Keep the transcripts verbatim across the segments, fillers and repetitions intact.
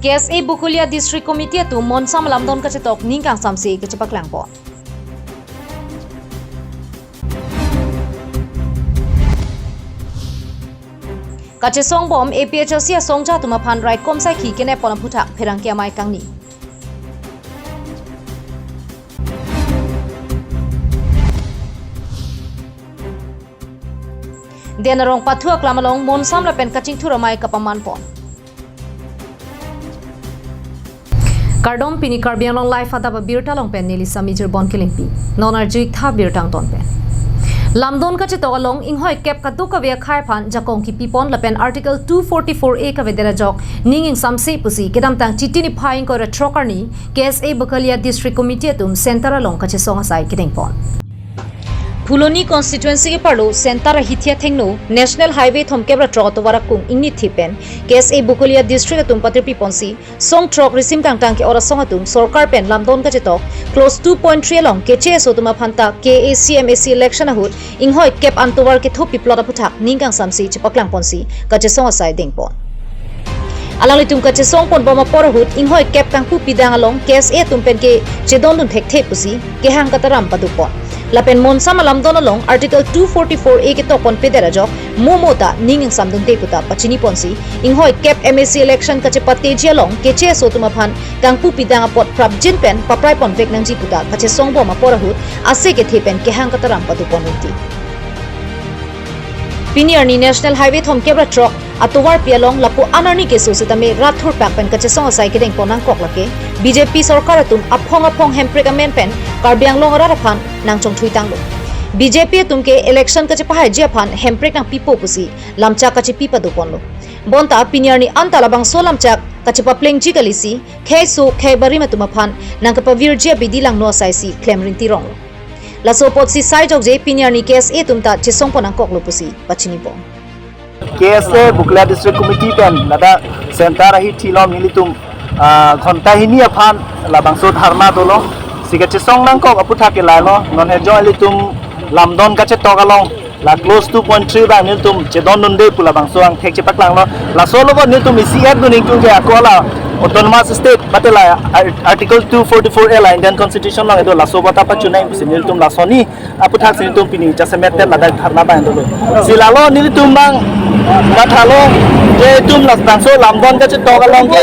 K S A Bokolia District Committee atum Monsam lamdon kachetok ning kangsamse kachepaklang pon. Kachesong bom A P H L C asongja atum aphan raikom saikhi kenep pon aphuthak pherangke amei kangni. Den arong pathu aklam along Monsam lapen kachingthur amei kapaman pon. Kardom, pini Karbi Anglong Live adap abirta along pen neli Samijir Bon Kilingpi. Non arju-ik tha birta angton pen. Lamdon kachetok along inghoi kep kadokave akhei aphan jakong kipi pon lapen Article two forty-four A kavedet ajok ning ingsamse pusi kedamtang Chiti niphai ingkoi ra throk arni K S A Bokolia District Committee atum center along kachesong asai kedeng pon. Phuloni constituency keparlo center ahithi athengno National Highway thomkep ra throk atovar akung ingnit thi pen K S A Bokolia District atum patirpi ponsi song throk risim kangtang ke-ot asong atum sorkar pen lamdon kachetok clause two point three along keche aso atum aphan ta K A C M A C election ahut inghoi kep an tovar ketho piplot aphuthak ning kangsamse chepaklang ponsi kachesong asai deng pon. Alanglitum kachesong pon bom apor ahut inghoi kep kangpu pidang along K S A atum pen kechedondun thekthe pusi kehang kataram pado pon. Lapen Monsam alamdon along Article two forty-four A ketok ponpedet ajok momo ta ning ingsamdunde puta pachini ponsi inghoi kep M A C election kachepateji along keche aso atum aphan kangpu pidang apot prapjin pen paprai ponvek nangji puta kachesong bom apor ahut ase kethe pen kehang kataram pado pon rinti. Pini arni National Highway thomkep ra throk atovarpi along lapu-an arni keso sitame rat thurpak pen kachesong asai kedeng pon nangkok lake B J P sorkar atum aphong aphong Hemprek amen pen Karbi Anglong arat aphan nangchongthui tanglo. B J P atum ke election kachepahaiji aphan Hemprek nangpipo pusi lamchak kachepi pado ponlo. Bonta pini arni anta labangso lamchak kachepaplengji kalisi kheiso kheibarim atum aphan nangkepavirji abidi langno asai si klem rinti ronglo. Laso apotsi sai jokje pini arni K S A atum ta chesong pon nangkoklo pusi pachini pon. K S A Bokolia District Committee pen ladak center ahithi along nelitum, ah, ghonta hini aphan labangso dharna dolo. Si kachesong nangkok aphuthak ke lailo, non hejong ilitum lamdon kachetok along la clause two point three abang nelitum chedondunde pu labangso angthek chepaklanglo. Laso lo bo nelitum isi add dun ingtung ke ako la autonomous state mate la Ar-, Article two forty-four A la Indian Constitution along kedo, laso bo ta pachunai pusi nelitum laso ni aphuthak si nelitum pini jasemet pen ladak dharna abang dolo. Si lalo nelitum abang kathalo ke itum labangso lamdon kachetok along ke,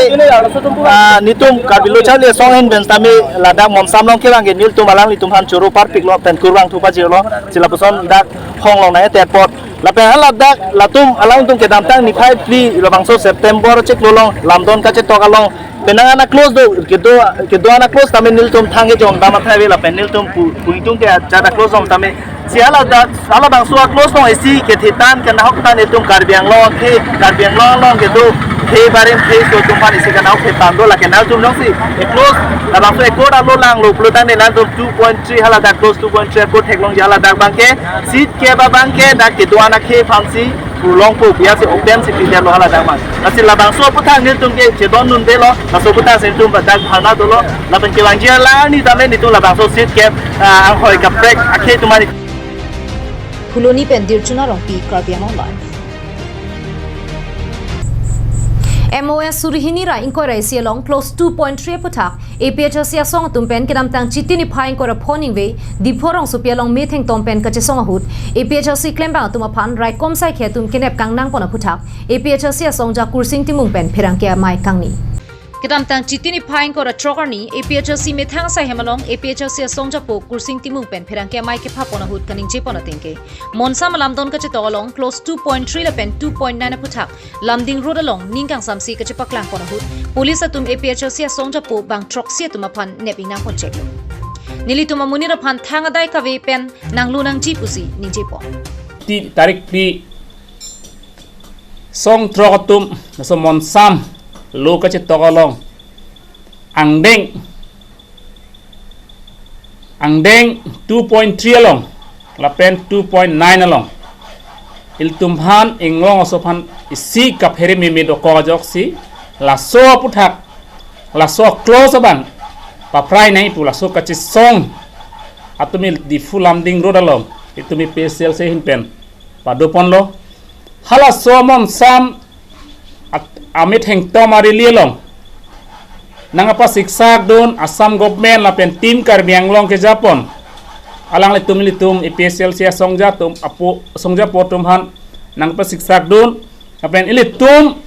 ah, nelitum Karbi Lo Charli Asong ahin pen sitame ladak Monsam along ke abang ke nelitum alanglitum aphan choro parpiklo pen kurvangthu pajirlo. Si lapuson dak hong along nai te apot. Lapen haladak latum alangtum kedamtang niphai phli labangso September chiklo along lamdon kachetok along penang ana clause do, kedo, kedo ana clause tame nelitum thang kejom dam athai ave lapen nelitum pu, pu ingtung ke ajat a clause dom tame. Si haladak, halabangso a clause along isi kethethan kenahok than itum Karbi Anglong ke, Karbi Anglong along kedo khei barim kheiso atum aphan isi kenahok thethan do, lake nangtum jongsi a clause labangso accord alo langlo pulo tangte nangtum two point three haladak clause two point three accord theklongji haladak abang ke seat kep abang ke dak kedo ana khei aphansi pulongpo biya si open si pidetlo haladak abang. Lasi labangso aphuthak nelitum ke chedondundelo, laso aphuthak si nelitum dak dharna dolo, lapen kevangji alarni tame nelitum labangso seat kep, ah, anghoi kaprek akhei atum ani. Phuloni pen Dirchuna Rongpi, Karbi Anglong Live. M O S suri hini ra ingkoi ra isi along clause two point three aphuthak A P H L C asong atum pen kedamtang Chiti niphai ingkoi ra pho ningve Diphu rongsopi along metheng tom pen kachesong ahut A P H L C klembang atum aphan raikom saikhi atum kenep kangnang pon aphuthak A P H L C asongja Kursing Timung pen pherangke amei kangni. Kedamtang Chiti niphai ingkoi ra throk arni A P H L C methang asai hem along A P H L C asongja po Kursing Timung pen pherangke amei kepha pon ahut kaningje pon ateng ke Monsam alamdon kachetok along clause two point three lapen two point nine aphuthak Lumding Road along ning kangsamse kachepaklang pon ahut police atum A P H L C asongja po bang throksi atum aphan nep ingnang pon cheklo. Nelitum amonit aphan thang adai kave pen nanglo nangji pusi ningje pon. Ti tarik phli song throk atum laso Monsam lo kachetok along angdeng angdeng two point three along lapen two point nine along ilitum aphan inglong aso aphan isi kaphere meme dokok ajoksi laso aphuthak laso clause abang paprai nai pu laso kachesong atum il Diphu Lumding Road along itum A P H L C ahin pen pado ponlo. Halaso Monsam at-, ametheng tom a-rally along nangpasiksak dun Assam government lapen Team Karbi Anglong kejapon, alanglitum ilitum A P H L C asongja atum apo, asongja apo atum aphan nangpasiksak dun, lapen ilitum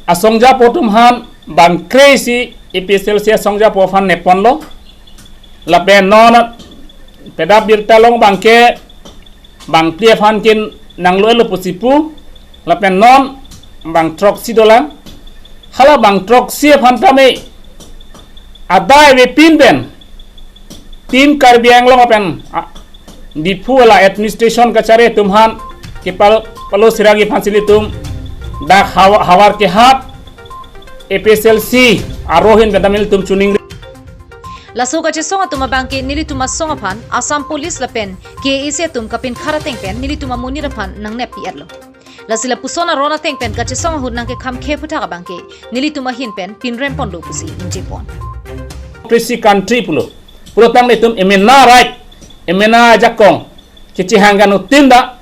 asongja apo atum aphan bang kre-isi A P H L C asongja apo aphan nepponlo. Lapen non pedap birta along bang ke bang phli aphan kin nanglo-etlo pusi pu. Lapen non bang throksi dolang. Hala bang throksi aphan tame adai avepin pen Team Karbi Anglong lapen, ah, Diphu la administration kachari atum aphan kepal palo siragi aphan si ilitum dak Hawa-, Howraghat A P H L C aro ahin pen tame ilitum choningri. Laso kachesong atum abang ke nelitum asong aphan Assam Police lapen K A A C atum kapinkhat ateng pen nelitum amonit aphan nangnep pi-etlo. Lasi lapuson aron ateng pen kachesong ahut nangkekhamkhe aphuthak abang ke nelitum ahin pen pinrem ponlo pusi ningjepon. Democracy country pulo. Pulotangte itum emena right, emena ajakong kechehang kan utin ta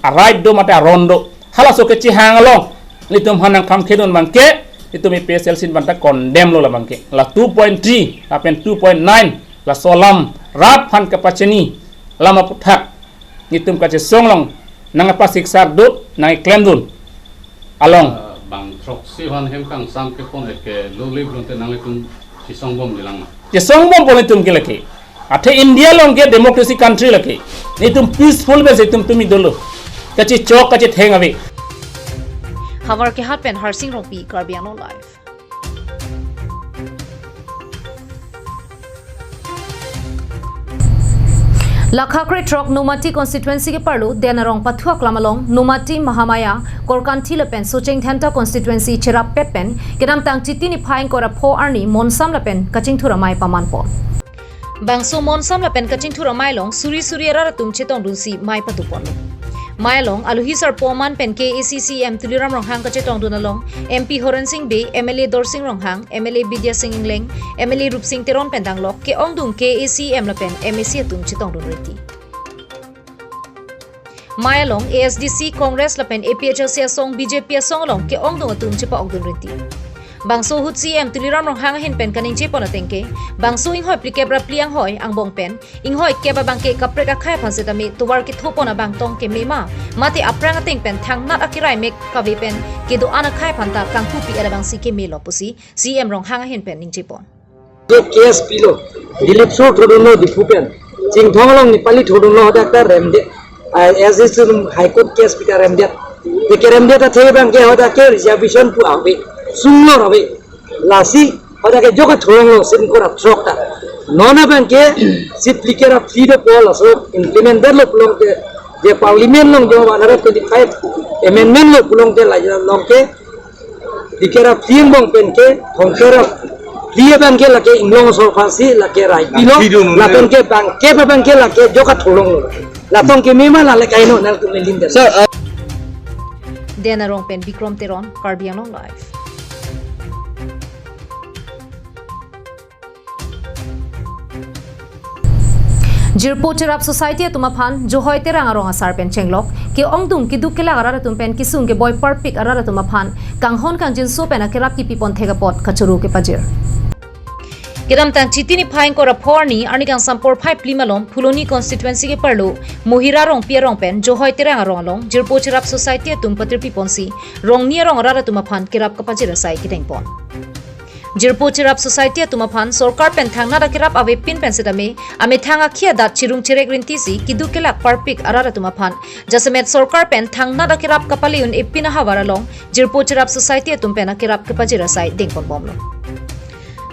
a-right do mate aron do. Halaso kechehang along ilitum aphan nangkhamkhe dun abang ke itum A P H L C ahin pen ta condemn lo la abang ke. La two point three lapen two point nine laso alam rat aphan kapachini alam aphuthak nelitum kachesong along nangpasiksak dun, nangklem dun along. Ah, bang throksi aphan hem kangsam kepon ke lole pulote nanglitum chesongbomji lang ma? Chesongbompo nelitum ke lake. Athe India along ke democracy country lake. Nelitum peaceful pen si itum tumi dolo. Kachechok kachetheng ave. Howraghat pen Harsing Rongpi, Karbi Anglong Live. Lakha krethrok Nomati constituency ke parlo Den Arong Pathu Aklam along Nomati, Mahamaya, Korkanthi lapen Socheng Dhenta constituency cherap pet pen kedamtang Chiti niphai ingkoi ra pho arni monsam lapen kachingthur amei pamanpon. Bangso monsam lapen kachingthur amei along suri suri arat atum chetongdunsi mei patuponlo. Mei along alohi sarpo aman pen K A A C C E M Tuliram Ronghang kachetongdun along M P Horen Sing Bey, M L A Dorsing Ronghang, M L A Bidya Sing Engleng, M L A Rupsing Teron pen danglok ke-ongdung K A A C E M lapen M A C atum chetongdun rinti. Mei along A S D C, Congress lapen A P H L C asong, B J P asong along ke-ongdung atum chepa-okdun rinti. Bangso ahut C E M Tuliram Ronghang ahin pen kaningjepon ateng ke, bangso inghoi phlikep ra phli anghoi angbong pen inghoi kep abang ke kaprek akhei aphan setame tovar kethopon abang tong keme ma, mate aphrang ateng pen thangnat akerai mek kave pen kedo-an akhei aphan ta kanghupi abang si kemelo pusi C E M Ronghang ahin pen ningjepon. Ye case pilo, Dilip Sur thodunlo Diphu pen, Chinthong along Nepali thodunlo hadak ta remde, ah, S S C High Court case pi ta remde. Te keremde ta the abang ke hadak ke reservation pu ave, sunglor ave. Lasi hadak ke joka thurong lo, sin kora throk ta. Non abang ke seat phlikep ra phli dopo laso implemented lo pulote, je parliament along jo one hundred twenty-five amendment lo pulote la along ke phlikep ra phli angbong pen ke, thomkep ra phli abang ke lake inglong asor aphan si lake rai pilo, phli dun lapen ke bangkep abang ke lake joka thurong lo. Latong keme ma lale kaino nangtum lin den. Sir, uh, Den Arong pen Bikrom Teron, Karbi Anglong Live. Jirpo Cherap Society atum aphan Johoi Terang arong asar pen chenglok, ke-ongdung keduk kelak arat atum pen kesung keboi parpik arat atum aphan kanghon kangjinso pen akerap kepipon thek apot kachoro kepajir. Kedamtang Chiti niphai ingkoi ra pho arni, arni kangsam porphai phli malom, Phuloni constituency ke parlo Mohira Rongpi arong pen Johoi Terang arong along Jirpo Cherap Society atum patirpiponsi rongni arong arat atum aphan kerap kapajir asai kedengpon. Jirpo Cherap Society atum aphan sorkar pen thangnat akerap avepin pen setame amethang akhei adat chirum cherek rintisi keduk kelak parpik arat atum aphan jasemet sorkar pen thangnat akerap kapale un-epin ahavar along Jirpo Cherap Society atum pen akerap kepajir asai dengponbomlo.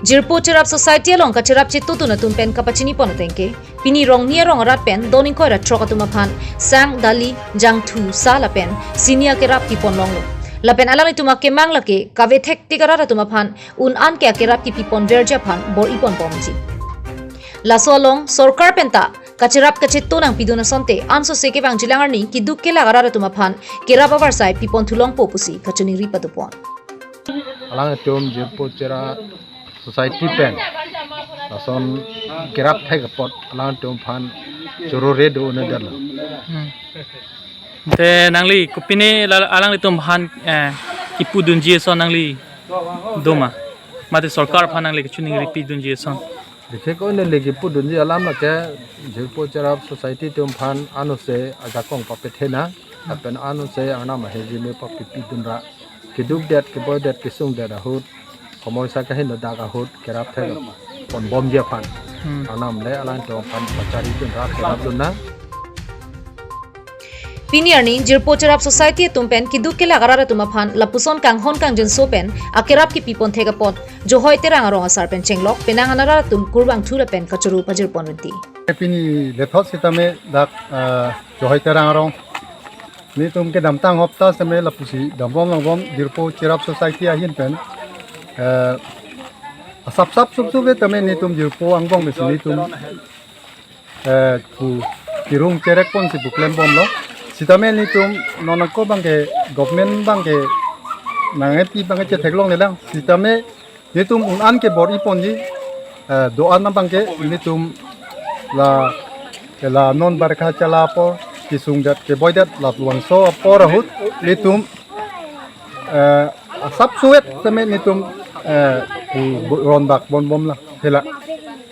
Jirpo Cherap Society along kacherap chetudun atum pen kapachinipon ateng ke, pini rongni arong arat pen don ingkoi ra throk atum aphan sang, dali, jangthu, sa lapen sini akerap kepon longlo. Lapen alanglitum akemang lake kave thektik arat atum aphan un-an ke akerap kepipon verji aphan bor-iponbomji. Laso along sorkar pen ta kacherap kachetun nangpidun asonte ansose kevangjilang arni keduk kelak arat atum aphan kerap avarsai pipon thulongpo pusi kachiningri padopon. Alangtum Jirpo Cherap Society pen lason kerap thek apot alangtum aphan choro re do-un-edetlo. Hmm. Te nangli kopine la-, alanglitum aphan, eh, kipudunji ason nangli doma, mate sorkar aphan nangle kachiningri pidunji ason. Dikhe ko ne legi pudunji alam lake Jirpo Cherap Society atum aphan anose ajakong papethena, lapen anose anam ahirjume papipidunra. Keduk det, keboi det, kesung det ahut, komoisa kahin dak ahut kerap thek ponbomji aphan. Hmm. Anam le alangtum aphan pacharidunra kerapdun nang. Pini arni Jirpo Cherap Society atum pen keduk kelak arat atum aphan lapuson kanghon kangjinso pen akerap kepi ponthek apot Johoi Terang arong asar pen chenglok penang an arat atum kurvangthu lapen kachoro pajirpon rinti. Pini lethot sitame dak, ah, Johoi Terang arong netum kedamtang hopta sitame lapusi dambom langbom Jirpo Cherap Society ahin pen, eh, asap sap sup sup tame netum Jirpo angbong mesi netum, eh, pu kirung cherek ponsi pu klembomlo. Sitame netum non ako abangke government abangke nangkepi abangke chetheklongle lang. Sitame netum un-an ke bor-i ponji, eh, do-an abangke netum la, la non barkha chala apor, kesung det keboi det labangso apor ahut netum, eh, asap suet tame netum, eh, pu ronbak ponbomlo hela.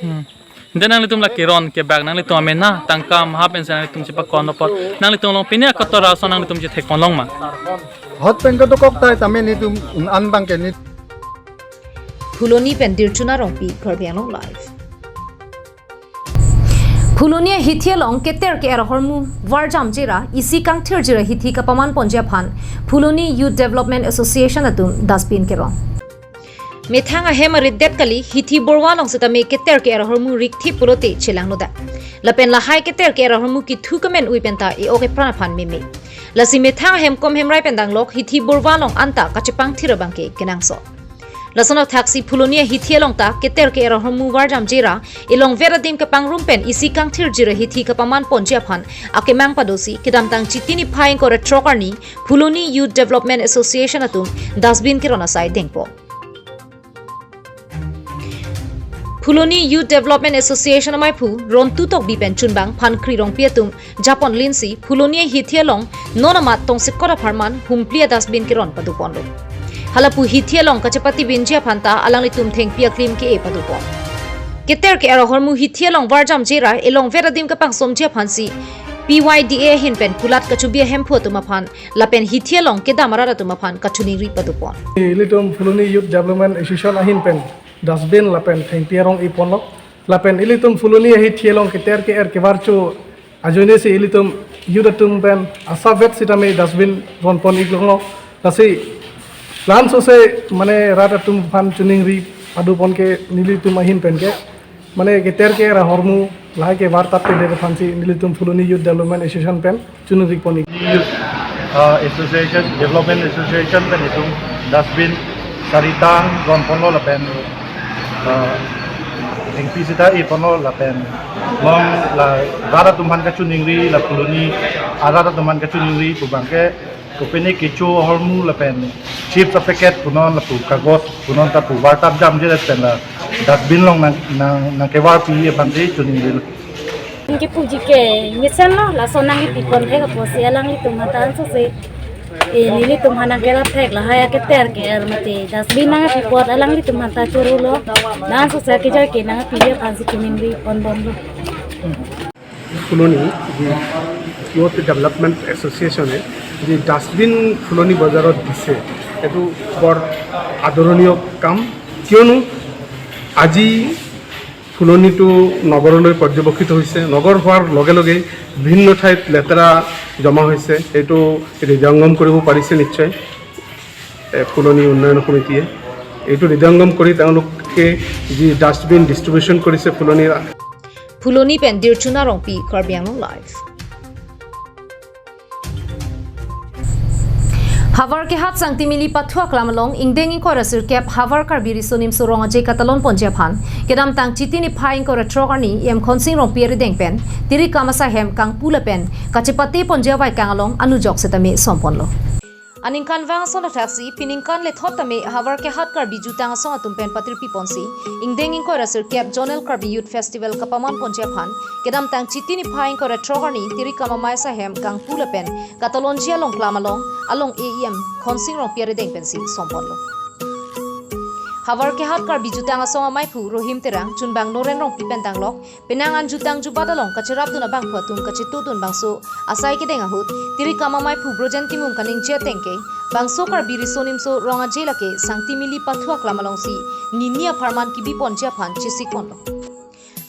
Hmm. Ante nanglitum la keron kebak nanglitum amena tangka maha pensi nanglitum chepakon apot nanglitum along pine akotora ason nanglitum chethekpon longma? Hot pen kedokok tai tame netum un-an abangke nit. Phuloni pen Dirchuna Rongpi, Karbi Anglong Live. Phuloni ahithi along keter ke-er ahormu varjamjera isi kangthirjera hithi kapaman ponji aphan Phuloni Youth Development Association atum dustbin keron. Methang ahem arit det kali, hithi borwa along sitame keter ke-er ahormu rikthip pulote chelangnodak. Lapen lahai keter ke-er ahormu kethu kemen ui penta e-ok epran aphan meme. Lasi methang ahem komhem rai pen danglok hithi borwa along anta kachepangthir abangke kenangsot. Lason athaksi Phuloni ahithi along ta keter ke-er ahormu varjamjera elongvet adim kepangrum pen isi kangthirjera hithi kapaman ponji aphan akemang padosi kedamtang Chiti niphai ingkoi ra throk arni Phuloni Youth Development Association atum dustbin keron asai dengpo. Phuloni Youth Development Association amaiphu Rontu Tokbi pen chunbang Phankri Rongpi atum japon linsi Phuloni ahithi along non amat tongsekot apharman humpli adustbin keron padoponlo. Halapu hithi along kachepatibinji aphanta alanglitum thengpi aklim ke-e padopon. Keter ke-er ahormu hithi along varjamjera elongvet adim kepangsomji aphansi P Y D A ahin pen kulat kachubi ahemphu atum aphan lapen hithi along kedam arat atum aphan kachiningri padopon. Ilitum Phuloni Youth Development Association ahin pen dustbin lapen thengpi arong-i ponlo. Lapen ilitum Phuloni ahithi along keter ke-er kevarcho ajoinesi ilitum youth atum pen asapvet sitame dustbin ronpon-iklonglo. Lasi lansose mane rat atum aphan chiningri padopon ke nelitum ahin pen ke mane keter ke-er ahormu lahai kevar tap pede aphansi nelitum Phuloni Youth Development Association pen chiningri pon-ik. Youth, uh, Association, Development Association pen itum dustbin saritang ronponlo lapen, uh, thengpi sita-i ponlo lapen mong la rat atum aphan kachiningri la Phuloni arat atum aphan kachiningri pu abangke kopine kecho ahormu lapen chips apacket punon lapu kagos punon ta pu vartap jamje pen la dustbin along nang, nang, nangkevarpi abangke chiningrilo. Anke puji ke mesen lo, laso nangkepi ponthek apotsi alanglitum aphanta ansose, eh, nelitum aphan nangkerap thek lahai aketer ke-er mate dustbin nangkepi apot alanglitum aphanta chorolo. Ansose kejai ke nangkepi aphansi chiningri ponbomlo. ফুলনি যি youth development এছ'চিয়েশ্যনে যি ডাষ্টবিন ফুলনি বজাৰত দিছে, এইটো বৰ আদৰণীয় কাম। কিয়নো আজি ফুলনিটো নগৰলৈ পৰ্যবেক্ষিত হৈছে। নগৰ হোৱাৰ লগে লগেই বিভিন্ন ঠাইত লেতেৰা জমা হৈছে, এইটো হৃদয়ংগম কৰিব পাৰিছে নিশ্চয়, এ, ফুলনি উন্নয়ন সমিতিয়ে। এইটো হৃদয়ংগম কৰি তেওঁলোকে যি ডাষ্টবিন ডিষ্ট্ৰিবিউশ্যন কৰিছে ফুলনিৰ Phuloni pen Dirchuna Rongpi, Karbi Anglong Live. Havar kehat Sangtimili Pathu aklam along ingdeng ingkoi ra sirkep Havar Karbi Riso Nimso Rong Aje katalon ponji aphan kedamtang Chiti niphai ingkoi ra throk arni E M Khonsing Rongpi arideng pen tiri kam asai hem kangpu lapen kachepate ponji avaikang along anujok setame somponlo. Aningkanvang ason athaksi, piningkan lethot tame Havar kehat Karbi jutang asong atum pen patirpi ponsi, ingdeng ingkoi ra sirkep Zonal Karbi Youth Festival kapaman ponji aphan, kedamtang Chiti niphai ingkoi ra throk arni, tiri kam amei asai hem kangpu lapen katalonji along klam along, along E M Khonsing Rongpi arideng pensi somponlo. Havar Kehat Karbi Jutang Asong amaiphu Rohim Terang, chunbang Noren Rongpi pen danglok penang an jutang jubat along kacherapdun abangphu atum kachetudun bangso asai kedeng ahut, tirikam amaiphu Brojen Timung kaningje ateng ke, bangso Karbi Riso Nimso Rong Aje lake Sangti Mili pathu aklam alongsi nini apharman kebiponji aphan chesikponlo.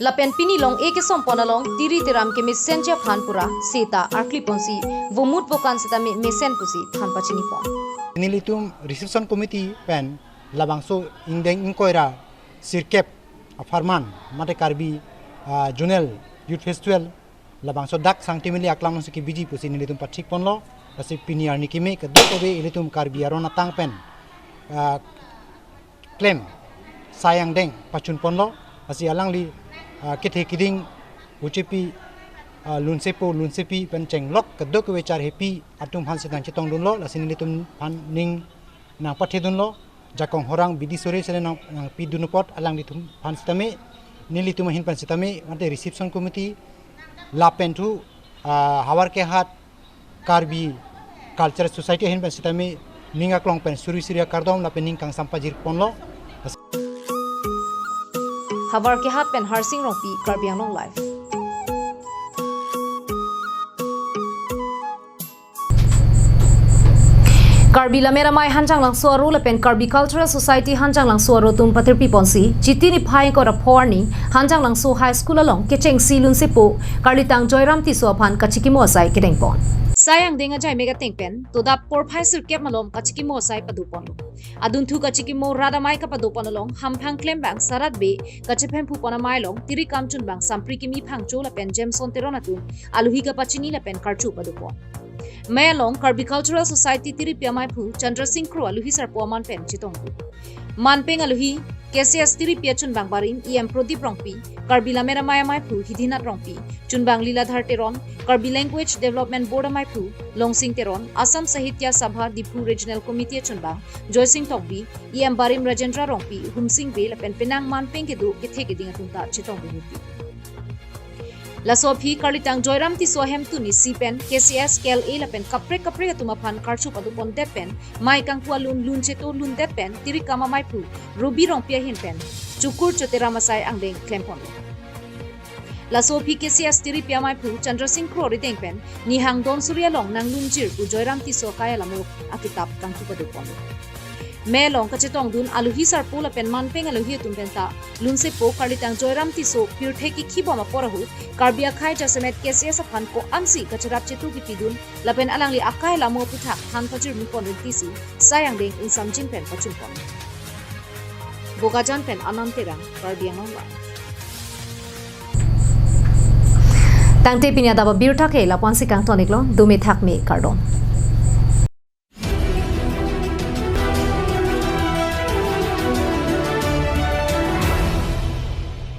Lapen pini long-e kesompon along tiri teram kemesenji aphan pura seta arkliponsi vomut vokan setame mesen pusi than pachinipon. Nelitum reception committee pen labangso ingdeng ingkoi ra sirkep apharman mate Karbi, ah, Zonal Youth Festival labangso dak Sangti Mili aklam alongsi kebiji pusi nelitum pathikponlo. Lasi pini arni keme kadokave ilitum Karbi aron atang pen, ah, klem sai angdeng pachunponlo. Lasi alangli, ah, kethe keding uchepi, ah, lunsepo lunsepi pen chenglok kadokave charhepi atum aphan si nangchetongdunlo. Lasi nelitum aphan ning nangpathedunlo. Jakong horang bidi sore sore nang, nangpidun apot alanglitum aphan sitame, nelitum ahin pen sitame, mate reception committee lapen thu, ah, Havar Kehat Karbi Cultural Society ahin pen sitame ning aklong pen suri suri akardom lapen ning kangsam pajirponlo. Havar Kehat pen Harsing Rongpi, Karbi Anglong Live. Karbi Lammet Amei Hanjanglangso aro lapen Karbi Cultural Society Hanjanglangso aro atum patirpiponsi Chiti niphai ingkoi ra pho arni Hanjanglangso High School along kechengsi lunsepo karlitang Joyram Tisso aphan kachikimo asai kedengpon. Sai angdeng ajai mek ateng pen todap porphai sirkep malom kachikimo asai padoponlo. Adunthu kachikimo rat amei kapadopon along hamphang klembang sarat be kachephemphupon amei along tirikam chunbang Sampri Kimi Phangcho lapen Jameson Teron atum aluhi kapachini lapen karcho padopon. Mei along Karbi Cultural Society tiripi amaiphu Chandra Sing Kro aluhi sarpo aman pen chetongdun. Manpeng aluhi K C S tiripi achunbang barim E M Prodip Rongpi, Karbi Lammet Amei amaiphu Hidinath Rongpi, chunbang Liladhar Teron, Karbi Language Development Board amaiphu Longsing Teron, Assam Sahitya Sabha Diphu Regional Committee achunbang Joysing Tokbi, E M barim Rajendra Rongpi, Humsing Bey lapen penang manpeng kedo kethe keding atum ta chetongdun hurpi. Laso aphi karlitang Joyram Tisso ahemtun isi pen K C S, K L A lapen kaprek kaprek atum aphan karcho padopondet pen mei kangpu alun lun cheto lundet pen tirikam amaiphu Ruby Rongpi ahin pen chukur choteram asai angdeng klemponlo. Laso aphi K C S tiripi amaiphu Chandra Sing Kro arideng pen nihang don suri along nanglungjir pu Joyram Tisso akai alamo akitap kangpu padoponlo. Mei along kachetongdun aluhi sarpo lapen manpeng aluhi atum penta lunsepo karlitang Joyram Tisso pirthe kikhibom apor ahut Karbi akhei jasemet K C S aphan ko-ansi kacherap chetu kipidun lapen alangli akai alamo aputhak than pajirmipon rintisi sai angdeng ingsamjin pen pachunpon. Bokajan pen Anand Terang, Karbi Anglong Live. Tangte pini adap abirta ke lapu-ansi kangton-iklo, dumi thakmi kardom.